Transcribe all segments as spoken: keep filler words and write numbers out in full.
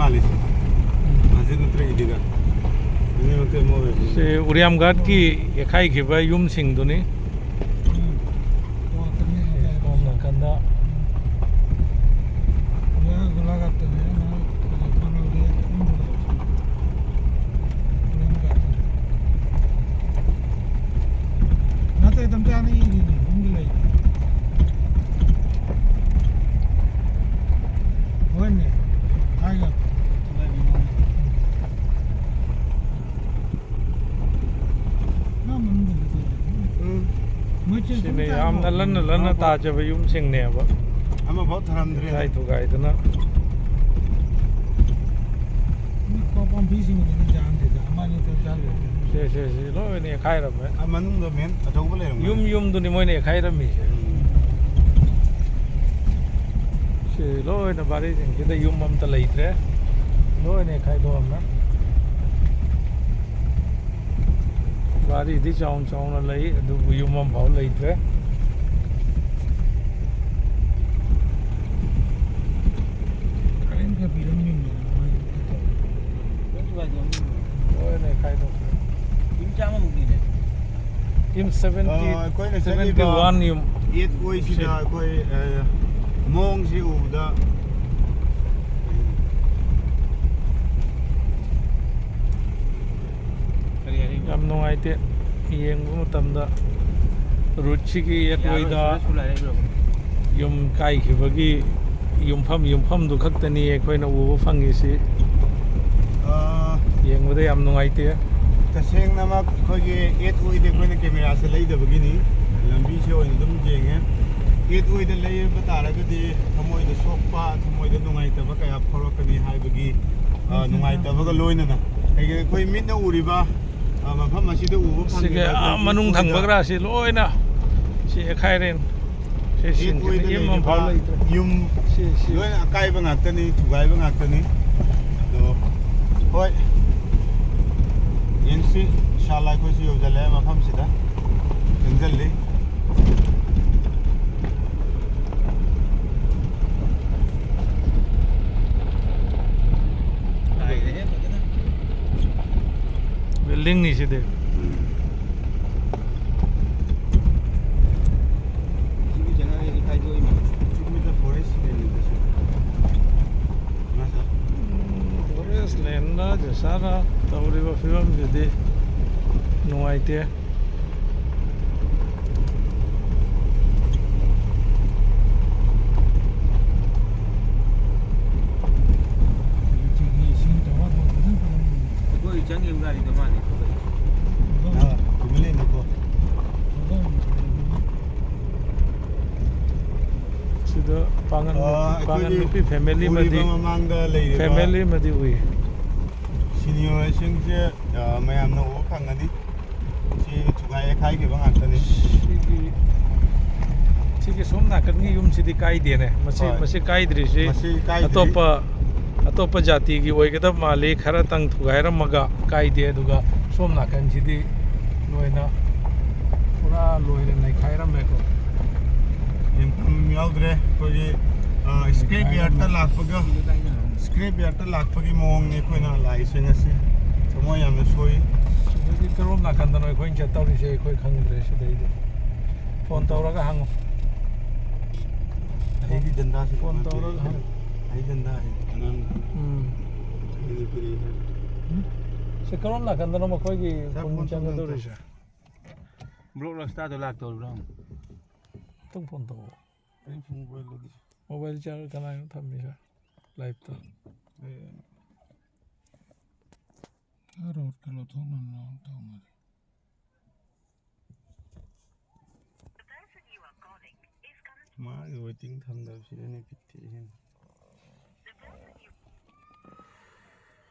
ꯃꯥꯜꯂꯤꯁꯦ꯫ ꯃꯁꯖꯤꯗ ꯅꯠꯇ꯭ꯔꯒ ꯏꯗꯤꯒꯥ꯫ ꯑꯅꯤꯃꯛꯇꯤ ꯑꯃ ꯑꯣꯏꯔꯁꯨ꯫ ꯁꯤ ꯎꯔꯤꯌꯥꯝ ꯘꯥꯠꯀꯤ ꯌꯦꯛꯈꯥꯏꯈꯤꯕ ꯌꯨꯝꯁꯤꯡꯗꯨꯅꯤ꯫ ꯁꯣꯝ ꯅꯥꯀꯟꯗ꯫ ꯅꯠꯇꯦ, ꯑꯗꯨꯝ ꯆꯥꯅ ꯏꯔꯤꯅꯤ, ꯌꯨꯝꯗ ꯂꯩ꯫ ꯍꯣꯏꯅꯦ, ꯍꯥꯏꯒ꯫ ꯎꯝ꯫ ꯁꯤꯅ ꯌꯥꯝꯅ ꯂꯟꯅ ꯂꯟꯅ ꯇꯥꯖꯕ ꯌꯨꯝꯁꯤꯡꯅꯦꯕ꯫ ꯑꯃꯐꯥꯎ ꯊꯔꯝꯗ꯭ꯔꯦ꯫ ꯀꯥꯏ ꯊꯨꯒꯥꯏꯗꯅ꯫ ꯁꯦ, ꯁꯦ, ꯁꯤ ꯂꯣꯏꯅ ꯅꯦꯠꯈꯥꯏꯔꯝꯃꯦ꯫ ꯑꯥ, ꯃꯅꯨꯡꯗ ꯃꯦꯟ ꯑꯆꯧꯕ ꯂꯩꯔꯝꯒꯅꯤ꯫ ꯌꯨꯝ ꯌꯨꯝꯗꯨꯅꯤ ꯃꯣꯏꯅ ꯅꯦꯠꯈꯥꯏꯔꯝꯃꯤꯁꯦ꯫ ꯎꯝ꯫ ꯁꯤ ꯂꯣꯏꯅ ꯕꯥꯔꯤꯁꯤꯡꯁꯤꯗ ꯌꯨꯝ ꯑꯝꯇ ꯂꯩꯇ꯭ꯔꯦ꯫ ꯂꯣꯏꯅ ꯅꯦꯠꯈꯥꯏꯗꯣꯛꯑꯝꯃꯦ꯫ ꯕꯥꯔꯤꯗꯤ ꯆꯥꯎꯅ ꯆꯥꯎꯅ ꯂꯩ, ꯑꯗꯨꯕꯨ ꯌꯨꯝ ꯑꯃꯐꯥꯎ ꯂꯩꯇ꯭ꯔꯦ꯫ ꯀꯔꯦꯟ ꯈꯔ ꯄꯤꯔꯝꯃꯤꯅꯦ ꯃꯣꯏ꯫ ꯂꯣꯏꯅ ꯅꯦꯠꯈꯥꯏꯗꯣꯛꯈ꯭ꯔꯦ꯫ ꯌꯨꯝ ꯆꯥꯝꯃꯃꯨꯛꯅꯤꯅꯦ꯫ ꯌꯨꯝ ꯁꯚꯦꯟꯇꯤ, ꯑꯥ, ꯑꯩꯈꯣꯏꯅ ꯆꯠꯂꯤꯕ ꯁꯚꯦꯟꯇꯤ ꯋꯥꯟ ꯌꯨꯝ꯫ ꯑꯦꯠ ꯑꯣꯏꯁꯤꯗ ꯁꯤ ꯑꯩꯈꯣꯏ, ꯑ, ꯃꯑꯣꯡꯁꯤ ꯎꯕꯗ ꯀꯔꯤ ꯍꯥꯏꯅꯤꯡꯕ? ꯌꯥꯝ ꯅꯨꯡꯉꯥꯏꯇꯦ꯫ ꯌꯦꯡꯕ ꯃꯇꯝꯗ ꯔꯨꯠꯁꯤꯒꯤ ꯑꯦꯠ ꯌꯥꯔꯣꯏ, ꯑꯣꯏꯗ ꯁꯨꯔꯦ, ꯁꯨꯔꯦ, ꯁꯨꯔꯦ꯫ ꯌꯨꯝ ꯀꯥꯏꯈꯤꯕꯒꯤ ꯌꯨꯝꯐꯝ, ꯌꯨꯝꯐꯝꯗꯨ ꯈꯛꯇꯅꯤ ꯑꯩꯈꯣꯏꯅ ꯎꯕ ꯐꯪꯉꯤꯁꯤ꯫ ꯑꯥ, ꯌꯦꯡꯕꯗ ꯌꯥꯝ ꯅꯨꯡꯉꯥꯏꯇꯦ꯫ ꯇꯁꯦꯡꯅꯃꯛ ꯑꯩꯈꯣꯏꯒꯤ ꯑꯦꯠ ꯑꯣꯏꯗ ꯑꯩꯈꯣꯏꯅ ꯀꯦꯃꯦꯔꯥꯁꯦ ꯂꯩꯗꯕꯒꯤꯅꯤ꯫ ꯂꯝꯕꯤꯁꯦ ꯑꯣꯏꯅ ꯑꯗꯨꯝ ꯌꯦꯡꯉꯦ꯫ ꯑꯦꯠ ꯑꯣꯏꯗ ꯂꯩꯕ ꯇꯥꯔꯒꯗꯤ ꯊꯃꯣꯏꯗ ꯁꯣꯛꯄ, ꯊꯃꯣꯏꯗ ꯅꯨꯡꯉꯥꯏꯇꯕ ꯀꯌꯥ ꯐꯥꯎꯔꯛꯀꯅꯤ ꯍꯥꯏꯕꯒꯤ, ꯑꯥ, ꯅꯨꯡꯉꯥꯏꯇꯕꯒ ꯂꯣꯏꯅꯅ꯫ ꯀꯩꯒꯤꯅꯣ ꯑꯩꯈꯣꯏ ꯃꯤꯠꯅ ꯎꯔꯤꯕ, ꯑꯥ, ꯃꯐꯝ ꯑꯁꯤꯗ ꯎꯕ ꯁꯤꯒꯤ ꯐꯪꯉꯤꯕ ꯑꯥ ꯑꯩꯈꯣꯏꯒꯤ ꯃꯅꯨꯡ ꯑꯦꯠ ꯑꯣꯏꯗ ꯊꯪꯕꯒ꯭ꯔꯥꯁꯤ ꯂꯣꯏꯅ ꯁꯤ ꯑꯦꯈꯥꯏꯔꯦꯟ꯫ ꯁꯤ ꯑꯦꯠ ꯁꯤꯡꯁꯤꯗꯤ ꯑꯣꯏꯗ ꯌꯨꯝ ꯂꯩꯔꯤꯕ ꯑꯃꯐꯥꯎ ꯂꯩꯇ꯭ꯔꯦ꯫ ꯌꯨꯝ ꯁꯤ, ꯁꯤ꯫ ꯂꯣꯏꯅ ꯑꯀꯥꯏꯕ ꯉꯥꯛꯇꯅꯤ, ꯊꯨꯒꯥꯏꯕ ꯉꯥꯛꯇꯅꯤ꯫ ꯑꯗꯣ, ꯍꯣꯏ, ꯌꯦꯡꯁꯤ, ꯏꯟꯁꯥꯜꯂꯥ ꯑꯩꯈꯣꯏꯁꯨ ꯌꯧꯁꯤꯜꯂꯛꯑꯦ ꯃꯐꯝꯁꯤꯗ, ꯆꯪꯁꯤꯜꯂꯤ꯫ ꯂꯤꯡꯅꯤ ꯁꯤꯗꯤ꯫ ꯁꯤꯒꯤ ꯖꯒꯥ ꯍꯥꯏꯗꯤ ꯈꯥꯏꯗꯣꯛꯏ ꯃꯥꯜꯂꯦ꯫ ꯁꯤꯒꯨꯝꯕꯗ ꯐꯣꯔꯦꯁ ꯂꯦꯟꯅꯤꯗ ꯁꯤ꯫ ꯉꯥ ꯁꯥ꯫ ꯎꯝ, ꯐꯣꯔꯦꯁ ꯂꯦꯟꯗ ꯖꯦꯁꯥꯔ ꯇꯧꯔꯤꯕ ꯐꯤꯕꯝꯁꯤꯗꯤ ꯅꯨꯡꯉꯥꯏꯇꯦ꯫ ꯑꯩꯈꯣꯏ ꯆꯪꯉꯤꯕ ꯒꯥꯔꯤꯗꯣ ꯃꯥꯅꯤ꯫ ꯑꯥ, family ꯅꯤꯀꯣ꯫ ꯁꯤꯗ ꯄꯥꯡꯒꯟ ꯑꯥ, ꯅꯨꯄꯤ, ꯄꯥꯡꯒꯟ ꯑꯩꯈꯣꯏꯒꯤ ꯅꯨꯄꯤ family ꯑꯃꯗꯤ, ꯎꯔꯤꯕ ꯃꯃꯥꯡꯗ ꯂꯩꯔꯤꯕ family ꯑꯃꯗꯤ ꯎꯏ꯫ ꯁꯤꯅꯤꯌꯣꯔꯁꯤꯡꯁꯦ, ꯑ, ꯃꯌꯥꯝꯅ ꯎꯕ ꯐꯪꯒꯅꯤ꯫ ꯁꯤ ꯊꯨꯒꯥꯏ ꯌꯩꯈꯥꯏꯈꯤꯕ ꯉꯥꯛꯇꯅꯤ꯫ ꯁꯤꯒꯤ, ꯁꯤꯒꯤ ꯁꯣꯝ ꯅꯥꯀꯟꯒꯤ ꯌꯨꯝꯁꯤꯗꯤ ꯀꯥꯏꯗꯦꯅꯦ꯫ ꯃꯁꯤ, ꯍꯣꯏ꯫ ꯃꯁꯤ ꯀꯥꯏꯗ꯭ꯔꯤꯁꯤ ꯃꯁꯤ ꯀꯥꯏꯗ꯭ꯔꯤ꯫ ꯑꯇꯣꯞꯄ, ꯑꯇꯣꯞꯄ ꯖꯥꯇꯤꯒꯤ ꯑꯣꯏꯒꯗꯕ ꯃꯥꯜꯂꯤ꯫ ꯈꯔꯇꯪ ꯊꯨꯒꯥꯏꯔꯝꯃꯒ ꯀꯥꯏꯗꯦ꯫ ꯑꯗꯨꯒ ꯁꯣꯝ ꯅꯥꯀꯟꯁꯤꯗꯤ ꯂꯣꯏꯅ ꯄꯨꯔꯥ ꯂꯣꯏꯅ ꯅꯩꯈꯥꯏꯔꯝꯃꯦꯀꯣ꯫ ꯌꯦꯡꯐꯝ ꯌꯥꯎꯗ꯭ꯔꯦ꯫ ꯑꯩꯈꯣꯏꯒꯤ, ꯑ, scrap yard ꯇ ꯂꯥꯛꯄꯒ, scrap yard ꯇ ꯂꯥꯛꯄꯒꯤ ꯃꯑꯣꯡꯅꯤ ꯑꯩꯈꯣꯏꯅ ꯂꯥꯛꯏꯁꯦ ꯉꯁꯤ꯫ ꯊꯃꯣꯏ ꯌꯥꯝꯅ ꯁꯣꯏ꯫ ꯁꯤꯗꯒꯤ ꯀꯔꯣꯝ ꯅꯥꯀꯟꯗꯅꯣ ꯑꯩꯈꯣꯏꯅ ꯆꯠꯇꯧꯔꯤꯁꯦ ꯑꯩꯈꯣꯏ ꯈꯪꯗ꯭ꯔꯦ ꯁꯤꯗꯩꯗꯤ꯫ Phone ꯇꯧꯔꯒ ꯍꯪꯉꯨ꯫ ꯑꯩꯒꯤ ꯖꯟꯗꯥꯁꯤ phone ꯇꯧꯔꯒ ꯍꯪꯉꯨ꯫ ꯑꯩ ꯖꯟꯗꯥ ꯍꯥꯏ꯫ ꯑꯉꯥꯡ꯫ ꯎꯝ꯫ ꯑꯩꯅ ꯄꯤꯔꯛꯏ ꯍꯥꯏ꯫ ꯁꯤ ꯀꯔꯣꯝ ꯅꯥꯀꯟꯗꯅꯣ ꯃꯈꯣꯏꯒꯤ ꯁꯥꯔ, ꯈꯨꯟ phone ꯇꯧꯔꯒ ꯆꯪꯒꯗꯧꯔꯤꯁꯦ? Block ꯔꯁꯇꯥꯗꯣ ꯂꯥꯛꯇꯧꯔꯤꯕ꯭ꯔꯣ? ꯑꯃꯨꯛꯇꯪ phone ꯇꯧꯔꯛꯑꯣ꯫ ꯑꯩ phone mobile ꯂꯩꯇꯦ꯫ Mobile charge ꯀꯅꯥꯒꯤꯅꯣ ꯊꯝꯃꯤꯁꯦ? Live ꯇ꯫ ꯑꯩ ꯑꯥ road ꯀ ꯂꯧꯊꯣꯛꯅꯅꯕ ꯇꯧꯅꯔꯤ꯫ ꯃꯥꯒꯤ waiting ꯊꯝꯗꯕꯁꯤꯗꯅꯦ ꯕꯤꯠ ꯇꯦꯛꯏꯁꯦ꯫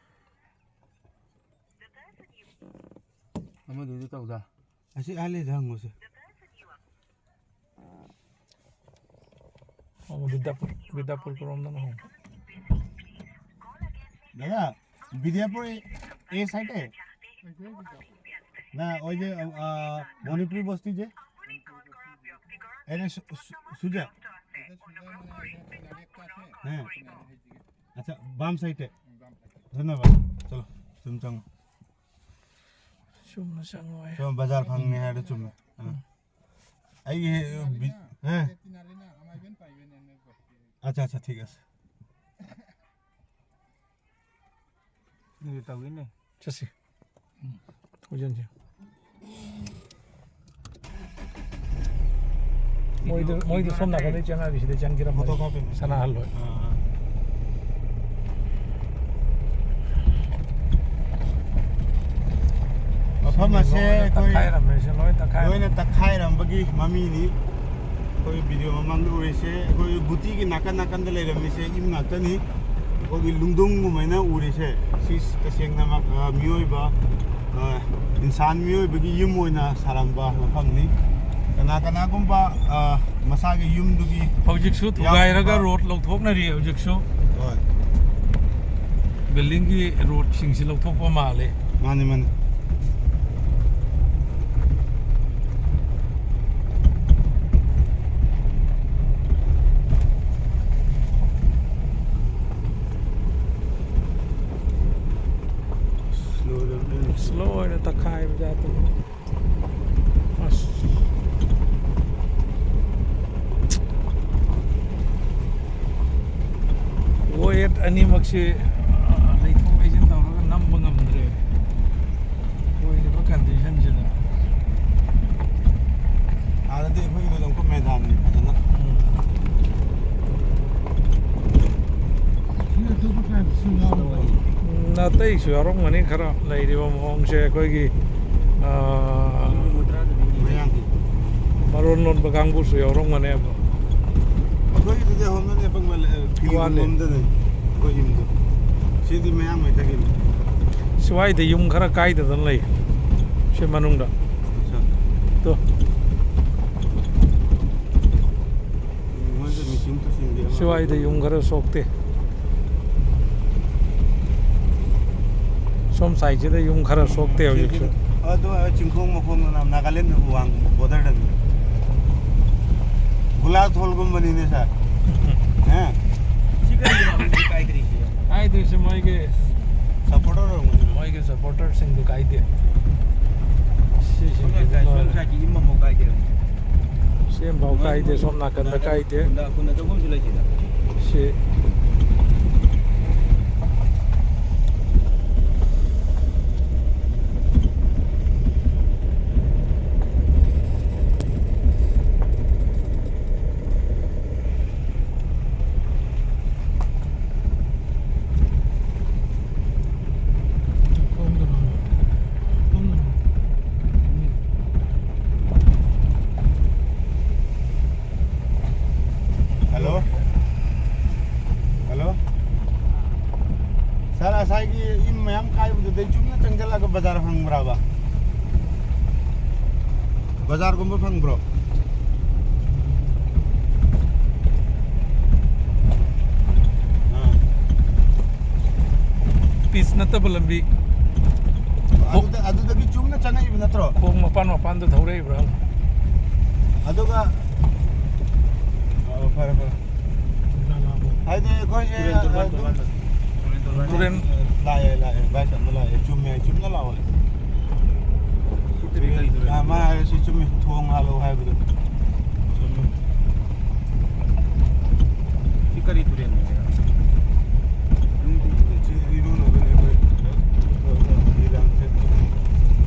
ꯑꯃꯗꯨꯗꯤ ꯇꯧꯗ꯫ ꯑꯁꯤ ꯑꯥ ꯂꯩꯗ ꯍꯪꯉꯨꯁꯦ꯫ ꯍꯪꯉꯨ, ꯕꯤꯗ꯭ꯌꯥꯄꯨꯔ, ꯕꯤꯗ꯭ꯌꯥꯄꯨꯔ ꯀꯔꯣꯝꯗꯅꯣ ꯍꯪꯉꯨ꯫ দাদা, বিদ্যাপুর এ, এ সাইডে? না, ওই যে, আহ, মণিপুরি বস্তি যে? এরে সু-, সু-, সুজা? হ্যাঁ। আচ্ছা, বাম সাইডে। ধন্যবাদ। চলো, তুমি চলো। ꯆꯨꯝꯅ ꯆꯪꯉꯣꯏ꯫ ꯁꯣꯝ ꯕꯖꯥꯔ ꯐꯪꯅꯤ ꯍꯥꯏꯔꯗꯤ ꯆꯨꯝꯃꯦ꯫ ꯑꯥ꯫ ꯑꯩꯒꯤ ꯍꯦꯛ ꯕꯤ-, ꯑꯥ꯫ ꯑꯠꯆꯥ, ꯑꯠꯆꯥ, ꯊꯤꯛ ꯑꯁꯦ꯫ ꯑꯗꯨꯗꯤ ꯇꯧꯋꯤꯅꯦ꯫ ꯆꯠꯁꯤ꯫ ꯎꯝ꯫ ꯍꯧꯖꯤꯟꯁꯤ꯫ ꯃꯣꯏꯗꯨ, ꯃꯣꯏꯗꯨ ꯁꯣꯝ ꯅꯥꯀꯟꯗꯩ ꯆꯪꯉꯛꯑꯗꯤ ꯁꯤꯗ ꯆꯪꯈꯤꯔꯝꯃꯣꯏ꯫ ꯐꯣꯇꯣ ꯀꯥꯞꯄꯤꯅꯦ꯫ ꯁꯅꯥꯍꯜꯂꯣꯏ꯫ ꯑꯥ꯫ ꯃꯐꯝ ꯑꯁꯦ ꯂꯣꯏꯅ ꯑꯩꯈꯣꯏ ꯇꯛꯈꯥꯏꯔꯝꯃꯦ, ꯁꯤ ꯂꯣꯏ ꯇꯛꯈꯥꯏꯔꯝꯃꯦ꯫ ꯂꯣꯏꯅ ꯇꯛꯈꯥꯏꯔꯝꯕꯒꯤ ꯃꯃꯤꯅꯤ꯫ ꯑꯩꯈꯣꯏ ꯚꯤꯗꯤꯑꯣ ꯃꯃꯥꯡꯗ ꯎꯔꯤꯁꯦ, ꯑꯩꯈꯣꯏ ꯒꯨꯇꯤꯒꯤ ꯅꯥꯀꯟ ꯅꯥꯀꯟꯗ ꯂꯩꯔꯝꯃꯤꯁꯦ ꯏꯝ ꯉꯥꯛꯇꯅꯤ꯫ ꯑꯩꯈꯣꯏꯒꯤ ꯂꯨꯡꯗꯨꯝꯒꯨꯝꯃꯥꯏꯅ ꯎꯔꯤꯁꯦ, ꯁꯤ ꯇꯁꯦꯡꯅꯃꯛ, ꯑ, ꯃꯤꯑꯣꯏꯕ, ꯑ, ꯏꯟꯁꯥꯟ ꯃꯤꯑꯣꯏꯕꯒꯤ ꯌꯨꯝ ꯑꯣꯏꯅ ꯁꯥꯔꯝꯕ ꯃꯐꯝꯅꯤ꯫ ꯀꯅꯥ ꯀꯅꯥꯒꯨꯝꯕ, ꯑ, ꯃꯁꯥꯒꯤ ꯌꯨꯝꯗꯨꯒꯤ ꯍꯧꯖꯤꯛꯁꯨ ꯊꯨꯒꯥꯏꯔꯒ ꯌꯥꯝꯕ ꯔꯣꯗ ꯂꯧꯊꯣꯛꯅꯔꯤ ꯍꯧꯖꯤꯛꯁꯨ꯫ ꯍꯣꯏ꯫ ꯕꯤꯜꯗꯤꯡꯒꯤ ꯔꯣꯗꯁꯤꯡꯁꯤ ꯂꯧꯊꯣꯛꯄ ꯃꯥꯜꯂꯦ꯫ ꯃꯥꯅꯤ, ꯃꯥꯅꯤ꯫ ꯁ꯭ꯂꯣ ꯑꯣꯏꯅ ꯇꯛꯈꯥꯏꯕ ꯖꯥꯠꯇꯨ꯫ ꯑꯁ꯫ ꯋꯦꯠ ꯑꯅꯤꯃꯛꯁꯤ, ꯑ, ꯂꯩꯊꯣꯛ ꯂꯩꯁꯤꯟ ꯇꯧꯔꯒ ꯅꯝꯕ ꯉꯝꯗ꯭ꯔꯦ꯫ ꯑꯣꯏꯔꯤꯕ ꯀꯟꯗꯤꯁꯟꯁꯤꯗ꯫ ꯑꯥꯗꯗꯤ ꯑꯩꯈꯣꯏꯒꯤꯗꯣ ꯑꯗꯨꯝ ꯀꯨꯝꯃꯦ ꯗꯥꯝꯅꯤ ꯐꯖꯅ꯫ ꯎꯝ꯫ ꯎꯝ, ꯑꯇꯩꯁꯨ ꯌꯥꯎꯔꯝꯒꯅꯤ ꯈꯔ ꯂꯩꯔꯤꯕ ꯃꯑꯣꯡꯁꯦ ꯑꯩꯈꯣꯏꯒꯤ, ꯑꯥ, ꯃꯌꯥꯡꯒꯤ꯫ ꯃꯔꯣꯟ ꯂꯣꯟꯕ ꯀꯥꯡꯕꯨꯁꯨ ꯌꯥꯎꯔꯝꯒꯅꯦꯕ꯫ ꯑꯩꯈꯣꯏꯒꯤꯗꯨꯗꯤ ꯑꯍꯨꯝꯅ ꯂꯦꯞꯄꯛ ꯃꯥꯜꯂꯦ, ꯐꯤꯜ ꯋꯥꯠꯂꯤ꯫ ꯑꯍꯨꯝꯂꯣꯝꯗꯅꯦ ꯑꯩꯈꯣꯏ ꯌꯨꯝꯗꯣ꯫ ꯁꯤꯗꯤ ꯃꯌꯥꯡ ꯃꯩꯇꯩꯒꯤꯅꯤ꯫ ꯁ꯭ꯋꯥꯏꯗ ꯌꯨꯝ ꯈꯔ ꯀꯥꯏꯗꯗꯅ ꯂꯩ ꯁꯤ ꯃꯅꯨꯡꯗ꯫ ꯑꯠꯆꯥ꯫ ꯇꯣ꯫ ꯃꯣꯏꯁꯦ ꯃꯦꯆꯤꯟ ꯇꯨꯁꯤꯟꯒꯦ ꯑꯃ ꯁ꯭ꯋꯥꯏꯗ ꯌꯨꯝ ꯈꯔ ꯁꯣꯛꯇꯦ꯫ ꯁꯣꯝ ꯁꯥꯏꯠꯁꯤꯗ ꯌꯨꯝ ꯈꯔ ꯁꯣꯛꯇꯦ ꯍꯧꯖꯤꯛꯁꯨ꯫ ꯑꯗꯨ ꯆꯤꯡꯈꯣꯡ ꯃꯈꯣꯡꯗꯅ ꯅꯥꯒꯥꯂꯦꯟꯗ ꯋꯥꯡ ꯕꯣꯔꯗꯔꯗꯅꯤ꯫ ꯒꯨꯂꯥꯊꯣꯜꯒꯨꯝꯕꯅꯤꯅꯦ ꯁꯥꯔ꯫ ꯍꯥ? ꯁꯤ ꯀꯔꯤꯒꯤꯅꯣ ꯍꯧꯖꯤꯛ ꯀꯥꯏꯗ꯭ꯔꯤꯁꯤ? ꯀꯥꯏꯗ꯭ꯔꯤꯁꯤ ꯃꯣꯏꯒꯤ ꯁꯄꯣꯔꯇꯔ ꯑꯣꯏꯔꯝꯒꯅꯤ꯫ ꯃꯣꯏꯒꯤ ꯁꯄꯣꯔꯇꯔꯁꯤꯡꯗꯨ ꯀꯥꯏꯗꯦ꯫ ꯁꯤꯁꯤꯡꯁꯤꯗꯤ ꯁꯣꯝ ꯂꯣꯏꯔꯦ꯫ ꯁꯥꯏꯠꯀꯤ ꯏꯝ ꯑꯃꯨꯛ ꯀꯥꯏꯗꯦ꯫ ꯁꯤ ꯑꯝꯐꯥꯎ ꯀꯥꯏꯗꯦ, ꯁꯣꯝ ꯅꯥꯀꯟꯗ ꯀꯥꯏꯗꯦ꯫ ꯈꯨꯟꯗ, ꯈꯨꯟꯗ ꯆꯪꯐꯝꯁꯨ ꯂꯩꯇꯦꯗ꯫ ꯁꯤ꯫ ꯍꯜꯂꯣ꯫ ꯍꯜꯂꯣ꯫ ꯁꯥꯔ, ꯉꯁꯥꯏꯒꯤ ꯏꯝ ꯃꯌꯥꯝ ꯀꯥꯏꯕꯗꯨꯗꯩ ꯆꯨꯝꯅ ꯆꯪꯁꯤꯜꯂꯒ ꯕꯖꯥꯔ ꯐꯪꯕ꯭ꯔꯕ? ꯕꯖꯥꯔꯒꯨꯝꯕ ꯐꯪꯕ꯭ꯔꯣ? ꯑꯥ꯫ ꯄꯤꯁ ꯅꯠꯇꯕ ꯂꯝꯕꯤ꯫ ꯑꯗꯨꯗ, ꯑꯗꯨꯗꯒꯤ ꯆꯨꯝꯅ ꯆꯪꯉꯛꯏꯕ ꯅꯠꯇ꯭ꯔꯣ? ꯈꯣꯡ ꯃꯄꯥꯟ ꯃꯄꯥꯟꯗ ꯊꯧꯔꯛꯏꯕ꯭ꯔꯥ? ꯑꯗꯨꯒ, ꯑꯣ, ꯐꯔꯦ, ꯐꯔꯦ꯫ ꯍꯥꯏꯗꯤ ꯑꯩꯈꯣꯏꯁꯦ ꯇꯨꯔꯦꯟ ꯇꯣꯔꯕꯥꯟ, ꯑꯗꯨꯝ ꯇꯣꯔꯕꯥꯟꯗ꯫ ꯇꯨꯔꯦꯟ ꯇꯣꯔꯕꯥꯟ꯫ ꯇꯨꯔꯦꯟ꯫ ꯂꯥꯛꯑꯦ, ꯂꯥꯛꯑꯦ, ꯚꯥꯏ ꯀꯟꯅ ꯂꯥꯛꯑꯦ, ꯆꯨꯝꯃꯦ, ꯆꯨꯝꯅ ꯂꯥꯛꯑꯣ꯫ ꯁꯤ ꯇꯨꯔꯦꯟ ꯀꯔꯤ ꯇꯨꯔꯦꯟ? ꯑꯥ, ꯃꯥ ꯍꯥꯏꯔꯁꯤ ꯆꯨꯝꯃꯤ, ꯊꯣꯡ ꯍꯥꯜꯂꯣ ꯍꯥꯏꯕꯗꯣ꯫ ꯆꯨꯝꯃꯤ꯫ ꯁꯤ ꯀꯔꯤ ꯇꯨꯔꯦꯟꯅꯣ?